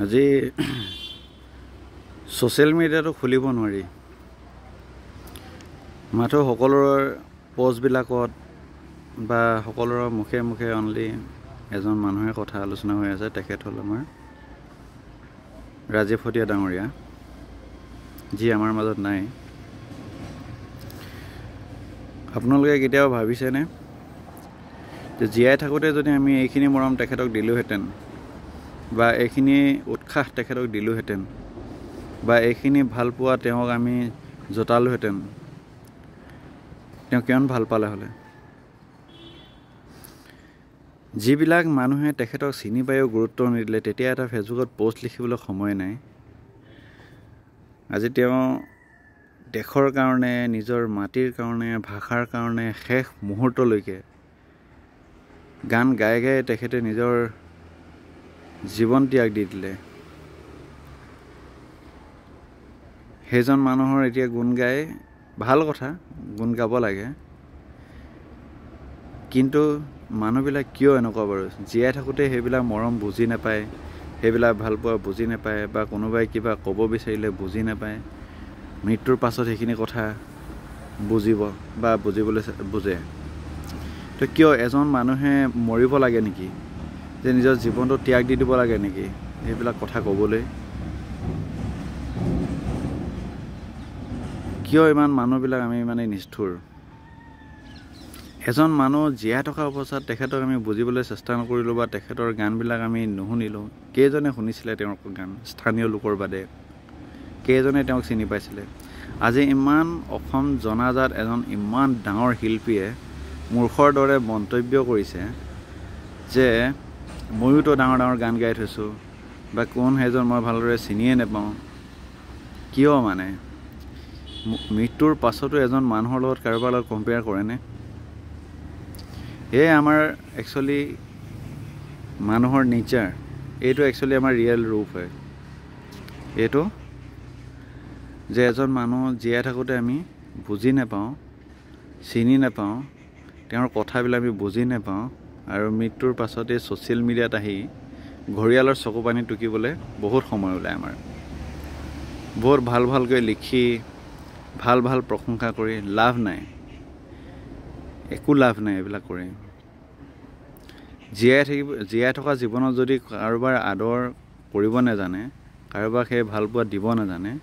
আজি ছ'চিয়েল মিডিয়াটো খুলিব নোৱাৰি, মাথো সকলোৰে পষ্টবিলাকত বা সকলোৰে মুখে মুখে অনলি এজন মানুহে কথা আলোচনা হৈ আছে, তেখেত হ'ল আমাৰ ৰাজীৱ শদিয়া ডাঙৰীয়া, যি আমাৰ মাজত নাই। আপোনালোকে কেতিয়াবা ভাবিছেনে যে জীয়াই থাকোঁতে যদি আমি এইখিনি মৰম তেখেতক দিলোঁহেঁতেন বা এইখিনি উৎসাহ তেখেতক দিলোঁহেঁতেন বা এইখিনি ভালপোৱা তেওঁক আমি জতালোঁহেঁতেন, তেওঁ কিমান ভাল পালে হ'লে? যিবিলাক মানুহে তেখেতক চিনি পায়ো গুৰুত্ব নিদিলে, তেতিয়া এটা ফেচবুকত পষ্ট লিখিবলৈ সময় নাই। আজি তেওঁ দেশৰ কাৰণে, নিজৰ মাটিৰ কাৰণে, ভাষাৰ কাৰণে শেষ মুহূৰ্তলৈকে গান গাই গাই তেখেতে নিজৰ জীৱন ত্যাগ দি দিলে। সেইজন মানুহৰ এতিয়া গুণ গাই ভাল কথা, গুণ গাব লাগে, কিন্তু মানুহবিলাক কিয় এনেকুৱা বাৰু? জীয়াই থাকোঁতে সেইবিলাক মৰম বুজি নাপায়, সেইবিলাক ভালপোৱা বুজি নাপায়, বা কোনোবাই কিবা ক'ব বিচাৰিলে বুজি নাপায়। মৃত্যুৰ পাছত সেইখিনি কথা বুজিব বা বুজিবলৈ বুজে। তো কিয় এজন মানুহে মৰিব লাগে নেকি, যে নিজৰ জীৱনটো ত্যাগ দি দিব লাগে নেকি সেইবিলাক কথা ক'বলৈ? কিয় ইমান মানুহবিলাক আমি মানে নিষ্ঠুৰ? এজন মানুহ জীয়াই থকা অৱস্থাত তেখেতক আমি বুজিবলৈ চেষ্টা নকৰিলোঁ বা তেখেতৰ গানবিলাক আমি নুশুনিলোঁ। কেইজনে শুনিছিলে তেওঁৰ গান স্থানীয় লোকৰ বাদে? কেইজনে তেওঁক চিনি পাইছিলে? আজি ইমান অসম জনাজাত এজন ইমান ডাঙৰ শিল্পীয়ে মূৰ্খৰ দৰে মন্তব্য কৰিছে যে ময়োতো ডাঙৰ ডাঙৰ গান গাই থৈছোঁ বা কোন সেইজন মই ভালদৰে চিনিয়ে নাপাওঁ। কিয় মানে মৃত্যুৰ পাছতো এজন মানুহৰ লগত কাৰোবাৰ লগত কম্পেয়াৰ কৰেনে? সেয়ে আমাৰ একচুৱেলি মানুহৰ নেচাৰ, এইটো একচুৱেলি আমাৰ ৰিয়েল ৰূপ হয়। এইটো যে এজন মানুহ জীয়াই থাকোঁতে আমি বুজি নাপাওঁ, চিনি নাপাওঁ, তেওঁৰ কথাবিলাক আমি বুজি নাপাওঁ, আৰু মৃত্যুৰ পাছতে ছ'চিয়েল মিডিয়াত আহি ঘৰিয়ালৰ চকু পানী টুকিবলৈ বহুত সময় ওলায় আমাৰ। বহুত ভাল ভালকৈ লিখি ভাল ভাল প্ৰশংসা কৰি লাভ নাই, একো লাভ নাই এইবিলাক কৰি। জীয়াই থকা জীৱনত যদি কাৰোবাৰ আদৰ কৰিব নাজানে, কাৰোবাক সেই ভালপোৱা দিব নাজানে,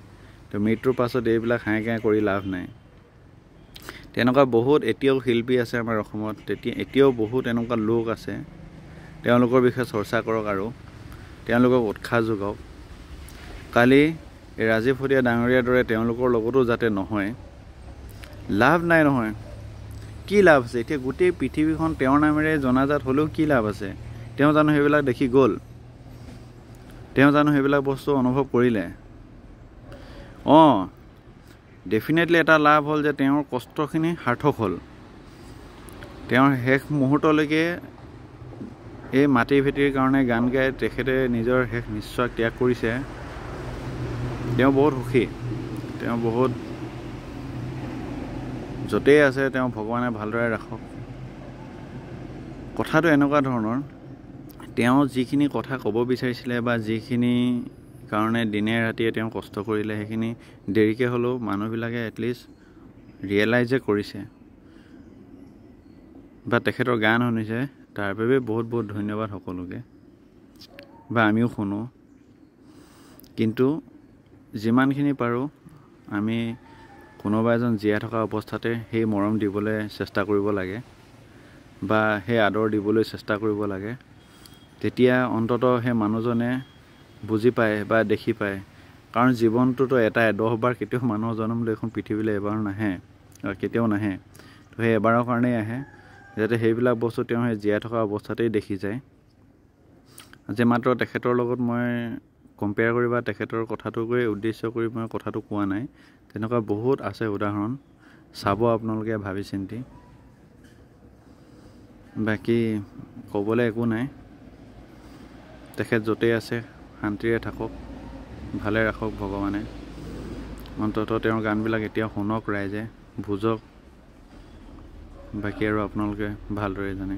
তো মৃত্যুৰ পাছত এইবিলাক হাঁই কাঁই কৰি লাভ নাই। তেনেকুৱা বহুত এতিয়াও শিল্পী আছে আমাৰ অসমত, তেতিয়া এতিয়াও বহুত এনেকুৱা লোক আছে, তেওঁলোকৰ বিষয়ে চৰ্চা কৰক আৰু তেওঁলোকক উৎসাহ যোগাওক। কালি ৰাজীৱ শদিয়া ডাঙৰীয়াৰ দৰে তেওঁলোকৰ লগতো যাতে নহয়। লাভ নাই নহয়, কি লাভ আছে? এতিয়া গোটেই পৃথিৱীখন তেওঁৰ নামেৰে জনাজাত হ'লেও কি লাভ আছে? তেওঁ জানো সেইবিলাক দেখি গ'ল? তেওঁ জানো সেইবিলাক বস্তু অনুভৱ কৰিলে? অঁ, ডেফিনেটলি এটা লাভ হ'ল যে তেওঁৰ কষ্টখিনি সাৰ্থক হ'ল। তেওঁৰ শেষ মুহূৰ্তলৈকে এই মাটি ভেটিৰ কাৰণে গান গাই তেখেতে নিজৰ শেষ নিশ্বাস ত্যাগ কৰিছে। তেওঁ বহুত সুখী, তেওঁ বহুত য'তেই আছে তেওঁ ভগৱানে ভালদৰে ৰাখক। কথাটো এনেকুৱা ধৰণৰ, তেওঁ যিখিনি কথা ক'ব বিচাৰিছিলে বা যিখিনি কাৰণে দিনে ৰাতিয়ে তেওঁ কষ্ট কৰিলে, সেইখিনি দেৰিকৈ হ'লেও মানুহবিলাকে এটলিষ্ট ৰিয়েলাইজে কৰিছে বা তেখেতৰ গান শুনিছে, তাৰ বাবে বহুত বহুত ধন্যবাদ সকলোকে, বা আমিও শুনো। কিন্তু যিমানখিনি পাৰোঁ আমি কোনোবা এজন জীয়াই থকা অৱস্থাতে সেই মৰম দিবলৈ চেষ্টা কৰিব লাগে বা সেই আদৰ দিবলৈ চেষ্টা কৰিব লাগে। তেতিয়া অন্ততঃ সেই মানুহজনে বুজি পায় বা দেখি পায়। কাৰণ জীৱনটোতো এটাই, 10 বাৰ কেতিয়াও মানুহৰ জন্ম লৈ এখন পৃথিৱীলৈ এবাৰো নাহে, কেতিয়াও নাহে। তো সেই এবাৰৰ কাৰণেই আহে, যাতে সেইবিলাক বস্তু তেওঁ সেই জীয়াই থকা অৱস্থাতেই দেখি যায়। আজি মাত্ৰ তেখেতৰ লগত মই কম্পেয়াৰ কৰি বা তেখেতৰ কথাটোকে উদ্দেশ্য কৰি মই কথাটো কোৱা নাই, তেনেকুৱা বহুত আছে উদাহৰণ, চাব আপোনালোকে ভাবি চিন্তি। বাকী ক'বলৈ একো নাই। তেখেত য'তেই আছে শান্তিৰে থাকক, ভালে ৰাখক ভগৱানে। অন্ততঃ তেওঁৰ গানবিলাক এতিয়া শুনক ৰাইজে, বুজক। বাকী আৰু আপোনালোকে ভালদৰে জানে।